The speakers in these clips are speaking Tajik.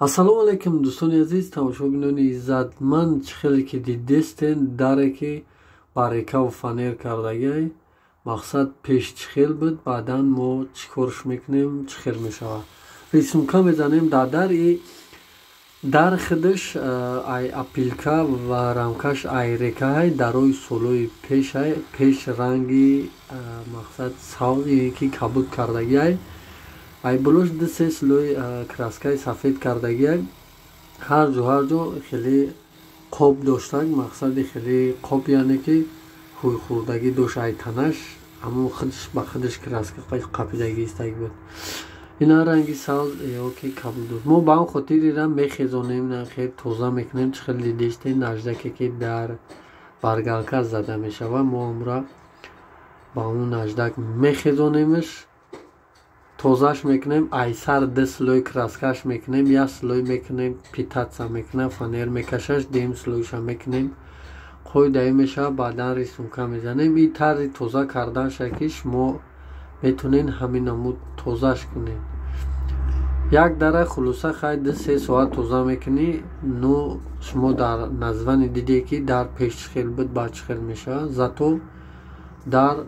Ассалому алайкум дӯстони азиз, тамошобинони иззатманд. Чӣ хеле ки дидестен, даре ки баррикаву фанер кардагиай, мақсад пеш чӣ хел буд, баъдан мо чӣ корш мекунем, чӣ хел мешавад. Рисунка мезанем дар дар и дар худаш ай опилка ва рамкаш ай рекаҳай, дарои солои пешай, пеш ранги мақсад савзе ки кабуд кардагиай, ай болош ду-се слой краскаи сафед кардагиай. Ҳар ҷо хеле қоб доштак, мақсади хеле қоб, яъне ки ҳуйхӯрдагӣ дошт ай танаш, ҳамон худаш ба худаш краска қапидагӣ истагӣ буд. Ина ранги савз ё ки кабуд дошт. Мо ба он хотир ира мехезонем, хел тоза мекунем. Чӣ хел дидеште, наждаке ки дар баргалка зада мешавад, мо амра ба он наждак мехезонемш, тозаш мекунем, айсар ду слой краскаш мекунем, як слой мекунем, питатса мекунем, фанер мекашаш, дуюм слойша мекунем, қоидаи мешавад, баъдан рисунка мезанем. И тарзи тоза карданша ки шумо метонед ҳамин намуд тозаш кунед. Як дара хулоса хай 2-3 соат тоза мекунӣ, но шумо дар названи диде ки дар пеш чӣ хел буд, баъд чӣ хел мешавад, зато дар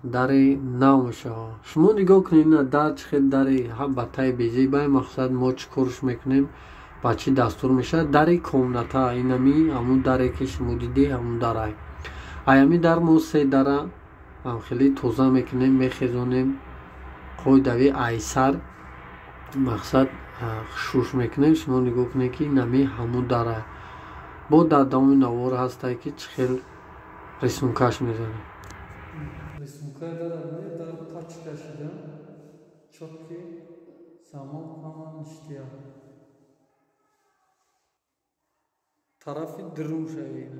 дари нав мешавад. Шумо нигоҳ кунед, ина дар чӣ хел дари ба таи безебай, мақсад мо чӣ корш мекунем, ба чӣ дастур мешавад. Дари комната инами ҳамун даре ки шумо диде, ҳамун дарай. Аями дар мо се дара хеле тоза мекунем, мехезонем, қоидави айсар мақсад шуш мекунем. Шумо нигоҳ кунед ки инами ҳамун дарай. Бо дар давоми навор ҳастай ки чӣ хел рисункаш мезанем. Рисункаи дара дар пачка шида, чотки замон ҳама ништия. Тарафи дурун шавед.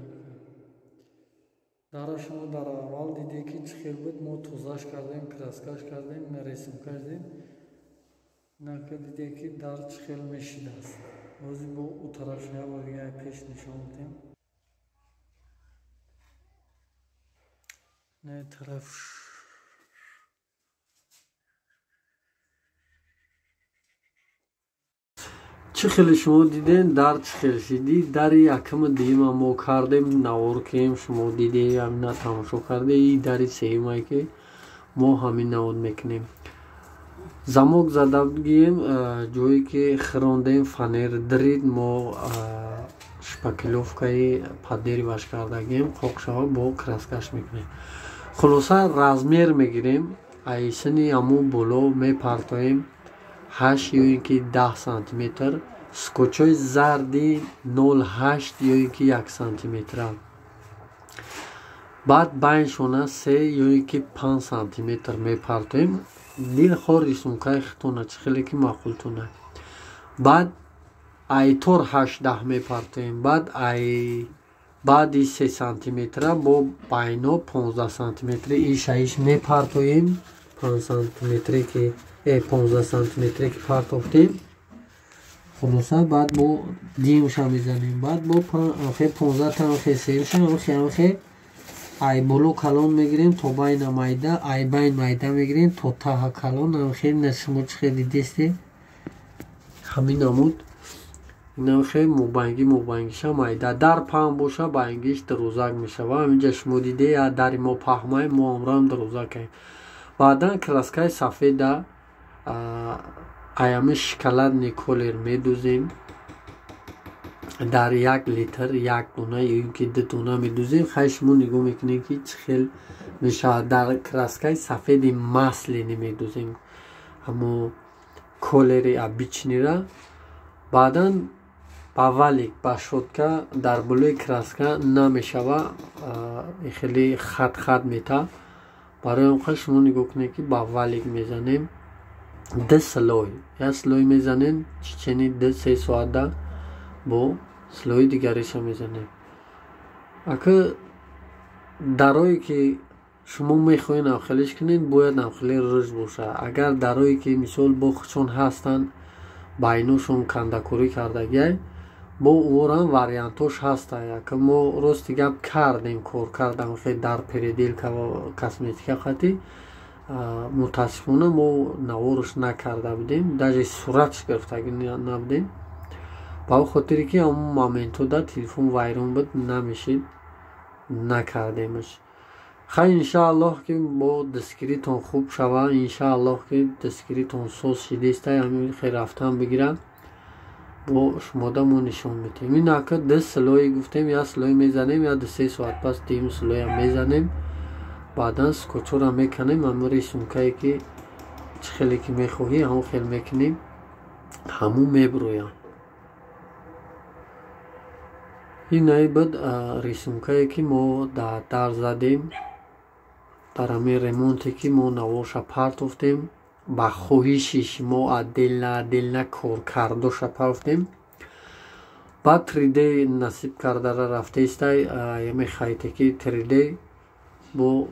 Дара шумо дар аввал диде ки чӣ хел буд, мо тозаш кардем, краскаш кардем, рисунка кардем. Нака диде ки дар чӣ хел мешидааст. Ҳозир бо ӯ тараф як бор дига пеш нишон медиҳем. Не тараф чӣ хеле шумо диден, дар чӣ хел шидӣ. Дари якуми дуюма мо кардем, навор кем, шумо диде, ҳамина тамошо карде. И дари сеюмае ки мо ҳамин навод мекунем. Замок зада гием, ҷое ки хирондем, фанер дирид, мо шпаклёвкаи поддериваш кардагием, қоқ шава, бо краскаш мекунем. Хулоса размер мегирем, айсини ҳамун боло мепартоем 8 ё ин ки 10 сантиметр, скотчҳои зарди 0,8 ё ин ки 1 сантиметра. Баъд байншона 3 ё ин ки 5 сантиметр мепартоем. Дилхоҳ рисункаи худтона, чӣ хеле ки маъқултона. Баъд айтор 8-10 мепартоем. Баъд ай баъди 3 сантиметра бо байно 15 сантиметри ишаиш мепартоем. 5 сантиметре ки 15 сантиметре ки партофтем. Хулоса баъд бо димша мезанем. Баъд бо 15 та сеюмша амхе ай боло калон мегирем то байна майда, ай байн майда мегирем то таҳа калон. Амхе на шумо чӣ хел дидесте, ҳамин намуд. Инамхе мобайнгӣ мобайнгиша майда. Дар паҳн боша, байнгиш дурӯзак мешава. Ҳаминҷа шумо диде, я дари мо паҳмай, мо амрам дурӯзакаем. Баъдан краскаи сафеда аями шоколадный колер медузем. Дар 1 литр 1 дона ё ин ки 2 дона медузем. Хай шумо нигоҳ мекунед ки чӣ хел мешавад. Дар краскаи сафеди маслини медузем, ҳамо колери обычныйра. Баъдан ба валик, ба шотка дар болои краска намешава, хеле хат-хат мета. Барои он қадр шумо нигоҳ кунед ки ба валик мезанем 2 слой, як слой мезанем чечени 2-3 соата бо слои дигариша мезанем. Ака дарое ки шумо мехоҳед амхелиш кунед, бояд амхеле рӯж бошад. Агар дарое ки мисол бо худшон ҳастанд, байношон кандакорӣ кардагиай, бо орам вариантош ҳастанд. Ака мо рости гап кардем, кор кардам хел дар переделка ва косметика қатӣ, мутаассифона мо наворш накарда будем, даже суратш гирифтагӣ набудем. Ба хотире ки ҳамон моментҳо телефон вайрон буд, намешид, накардемаш. Хай, иншааллоҳ, ки бо дастгиритон хуб шава, иншааллоҳ, ки дастгиритон соз шидестай, ҳамин хел рафтан бигирад, бо шумода мо нишон метиҳем. Ин ака ду слой гуфтем, як слой мезанем, я 2-3 соат пас дуюм слоям мезанем, баъдан скотчҳоро меканем, ҳамон рисункае ки чӣ хеле ки мехоҳӣ, ҳамон хел мекунем, ҳамун мебурояд. Ин ай буд рисункае ки мо дар дар задем, дар ҳамин ремонте ки мо наворша партофтем, ба хоҳиши шумо отдельно отдельно коркардоша партофтем. Баъд 3D насиб кардара рафтаистай, яме хайте ки 3D бо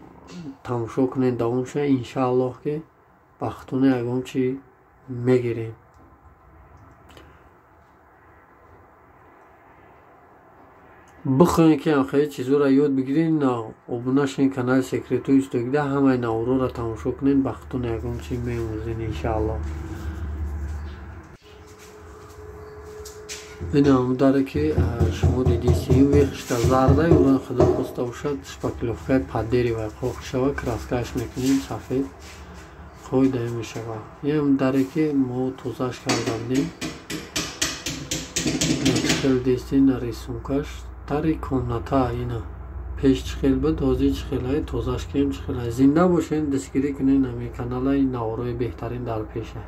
тамошо кунед, давом шава, иншааллоҳ, ки бахтона ягон чи мегирем. Бихоҳем ки ҳамхеле чизҳоро ёд бигирем, обуна шавед канали Секретҳои Устогида, ҳамаи наворҳоро тамошо кунед, бахтона ягон чи меомӯзед, иншааллоҳ. Ин ҳамон даре ки шумо дидистед, вехшта зардай, ура худо хоста бошад, шпаклёвкаи под дерево қоқ шава, краскааш мекунем сафед, қоида мешава. Ин даре ки мо тозааш карда будем, хел дестин рисункаш, дари комната ина пеш чӣ хел буд, ҳозир чӣ хелае, тозааш кунем чӣ хелае. Зинда бошед, дастгирӣ кунед ҳамин канала, ин наворҳои беҳтарин дар пеша.